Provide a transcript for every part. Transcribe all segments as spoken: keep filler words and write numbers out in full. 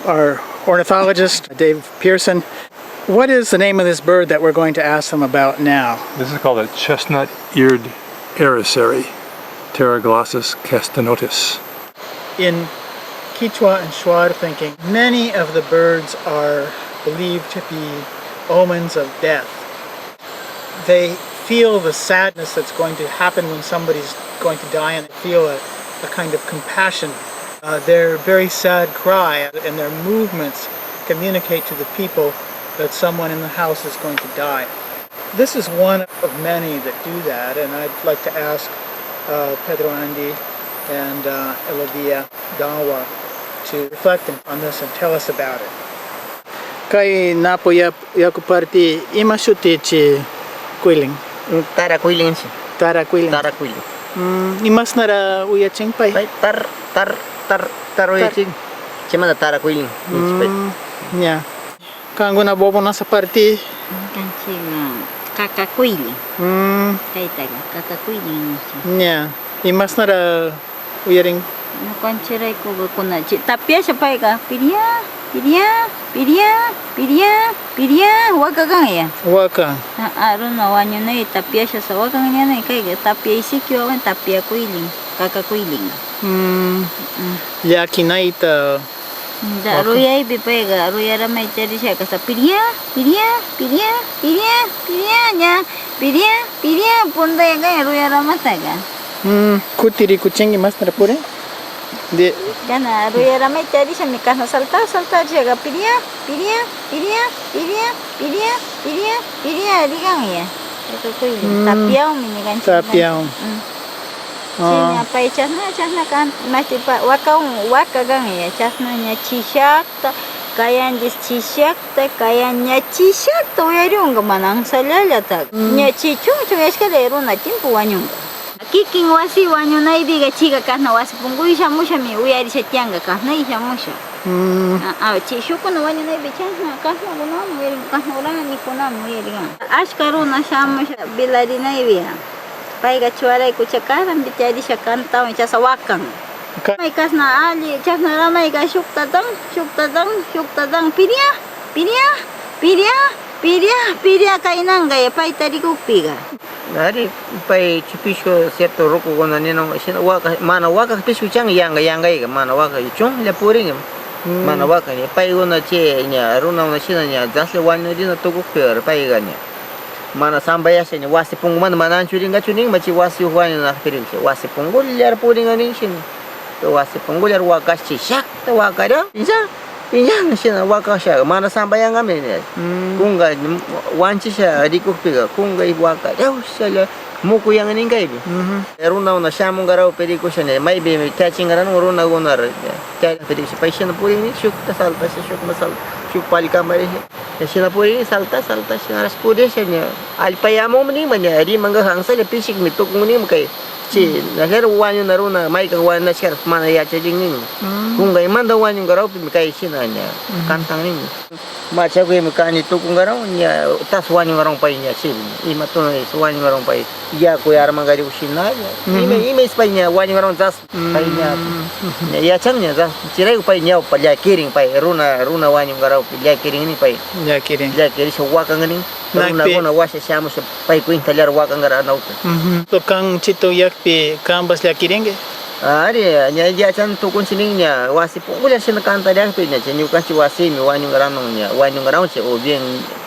our ornithologist, Dave Pearson. What is the name of this bird that we're going to ask them about now? This is called a chestnut-eared araceli, Pteroglossus castaneotis. In Quechua and Shuar thinking, many of the birds are believed to be omens of death. They feel the sadness that's going to happen when somebody's going to die, and they feel a, a kind of compassion. Uh, their very sad cry and their movements communicate to the people that someone in the house is going to die. This is one of many that do that, and I'd like to ask uh, Pedro Andy and uh, Elodia Dawa to reflect on this and tell us about it. Kay napu yap-, yaku parti ima shuti chi kuylin? Mm, tara kuylin, sí. Tara kuylin. Tara kuylin. Mm, imasnara uyachin pay? Pay tar, tar, tar, tar uyachin. Chaymanta tara kuylin. Mm, ña. Kankuna wawunasa parti? Kanchikqa kaka kuylin. Mm. Kaytaqa kaka kuylin ninchik. Ña. Imasnara uyarin? Ñuqanchikraykuqa kunan chi-, tapiasha payqa, piria, piria, piria, piria, piria, waka kanya. Waka. A, a, runa wañunay tapiasha sa wakan ñanay kayqa, tapiay sikiwan tapia kuylin, kaka kuylin. Mm. Mm. Llakinayta. Da, waka. Ruyaypi payqa, ruyaramay charisha kasa, piria, piria, piria, piria, piria, ña, piria, piria, puntayqa ruyaramataqa. Mm, kuti rikuchinki masnara purin? De. Kana, ruyaramay charishami kana salta, salta, chaqa piria, piria, piria, piria, piria, piria, piria, piria, rikanya. Rikukuy, mm, tapiawanmi ñikanchik. Tapiawan. Mm. Ah. Chayna pay chasna, chasna kan, masti pa, waka, waka kanya, chasna ña chishak, kayanchis chishakta, kayan ña chishakta uyariwanqa mana ansallallata. Mm. Ña chi chunchun iskallay runa tiempo wañunqa. Kikin wasi wañunaypiqa chika kasna wasi punkuy shamushami uyarisha tiyanqa, kasnay shamusha. Mm. A, a, chi shukkuna wañunaypi chasna kasnakunawan uyarin, kasna uranikunam uyarin. Ashka runa shamusha velarinaypi. Payqa chuwaray kucha karanpi charisha kantawan chasa wakan. Ka- May kasna alli, chasna ramayqa shuktatan, shuktatan, shuktatan, piria, piria, piria, piria, piria kaynanqa, payta rikukpiqa. Ari, pay chupishku cierto rukukuna ninan, shina waka, mana waka pishku chan, yanqa, yanqayqa, mana waka, chunlla purin, mm, mana waka, ña, paykuna chay, ña, runakuna shina, ña, daslla wañurina tukukpi, payqa, ña. Mana sambayasha ña wasi punkumanta mana anchurinqachu ninman, chay wasi huk wañunaqpirinshi, wasi punkullar purinqa ninshi. Wasi punkullar wakash chishakta wakaran, piña, piñan shina wakasha, mana sambayanqami ña. Mm. Kunka wañuchisha rikukpiqa, kunka wakarawshalla mukuyan ninqaypi. Mhm. Runakuna shamunqarawpi rikusha ña, maypimi kachinqaran runakuna, ña, chaypi rikusha, pay shina purin, shukta saltasha, shukta salta, shuk pali kamarishi. Chashna purin, salta, salta, chashnaras purisha ña. Allpayamunmi ninman ña, rimanqa ansalla pishikmi tukun ninman kay. Chay, mm, nasharu wañuna runa, maykan wañunashkaras mana yachachin ninman. Mm. Kunkaymanta wañunqarawpimi kay shina ña, mhm, kantan ninman. Machakuymi kani tukunqaraw, ña, tas wañunqaraw pay ña, chaymi. Ima tunaysa wañunqaraw pay. Yaku yarmanqariw shinalla. Mhm. Ima, ima ispay ña wañunqaraw tas. Mm. Pay ña, ña yachan ña, ya, chayrayku pay ñawpa llakirin, pay runa, runa wañunqarawpi llakirin nin pay. Llakirin. Llakirisha wakan nin. Nakpi. Runakuna washa shamusha pay cuentallar wakanqara nawpi. Mhm. Kan chitu yakpi kanpas llakirinki? Ari, ña yachan tukunchik nin ña wasi punkullar shina kantallapi ña chay ñukanchik wasimi wañunqaraw ña, wañunqarawchik o bien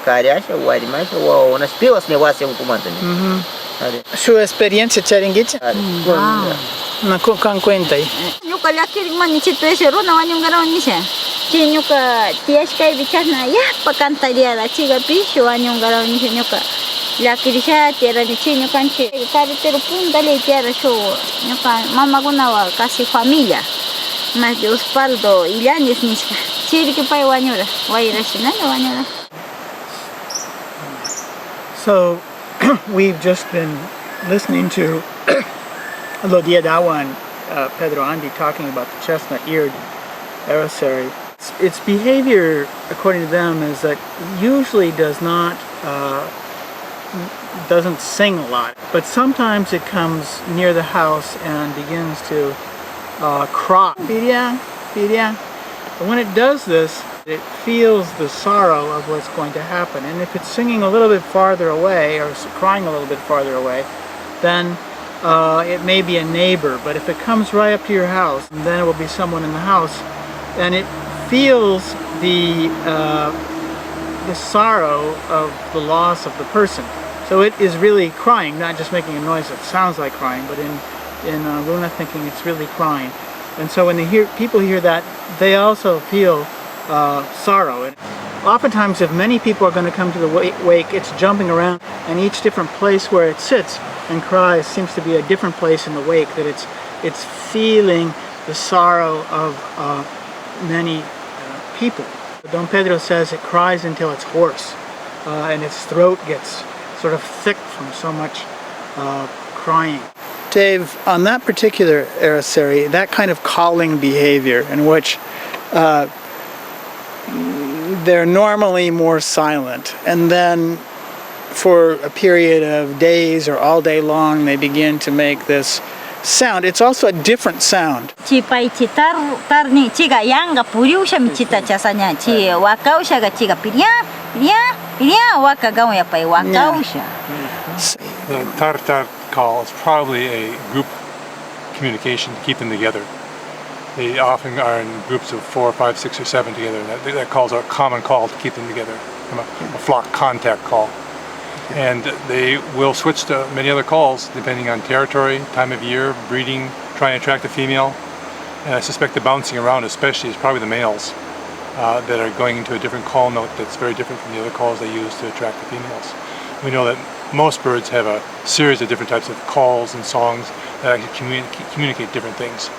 kariasha, warimasha, wawakunash piwas ña wasi ukumanta ña. Mhm. Ari. Su experiencia charinkichu? Ari. Mm, kun-, ah. Na, ku-, kan cuentay. Ñuka llakirinman nichitu ese runa wañunqaraw nisha. Chay ñuka tiyashkaypi chasna yapa kantallaran, chaykapish wañunqaraw nisha ñuka llakirisha tiyarani, chay ñukanchik carretero puntallay tiyara shuk ñuka mamakunawan casi familia. Más de Osvaldo Illanes nishka. Chayri pay wañura, wayra shinalla wañura. So, we've just been listening to Lodia Dawa and uh, Pedro Andy talking about the chestnut-eared araceli. Its, its behavior, according to them, is that usually does not, uh, doesn't sing a lot, but sometimes it comes near the house and begins to uh, cry. Piria, piria. And when it does this, it feels the sorrow of what's going to happen. And if it's singing a little bit farther away or s- crying a little bit farther away, then uh, it may be a neighbor. But if it comes right up to your house, then it will be someone in the house, and it feels the uh, the sorrow of the loss of the person. So it is really crying, not just making a noise that sounds like crying, but in in uh, Luna thinking, it's really crying. And so when they hear people hear that, they also feel uh, sorrow. And oftentimes, if many people are going to come to the wa- wake, it's jumping around, and each different place where it sits and cries seems to be a different place in the wake. That it's it's feeling the sorrow of uh, many uh, people. Don Pedro says it cries until it's hoarse, uh, and its throat gets sort of thick from so much uh, crying. Dave, on that particular Araceli, that kind of calling behavior in which uh, they're normally more silent, and then for a period of days or all day long, they begin to make this sound. It's also a different sound. Chi pay chi tar tarni chiga yanga puriusha michita chasaña chi wakaushaga chiga piria piria piria waka gauya pay wakausha. The tar tar call is probably a group communication to keep them together. They often are in groups of four, five, six, or seven together. And that, that calls a common call to keep them together, from a, a flock contact call. And they will switch to many other calls depending on territory, time of year, breeding, trying to attract a female. And I suspect the bouncing around, especially, is probably the males uh, that are going into a different call note that's very different from the other calls they use to attract the females. We know that most birds have a series of different types of calls and songs that actually communi- communicate different things.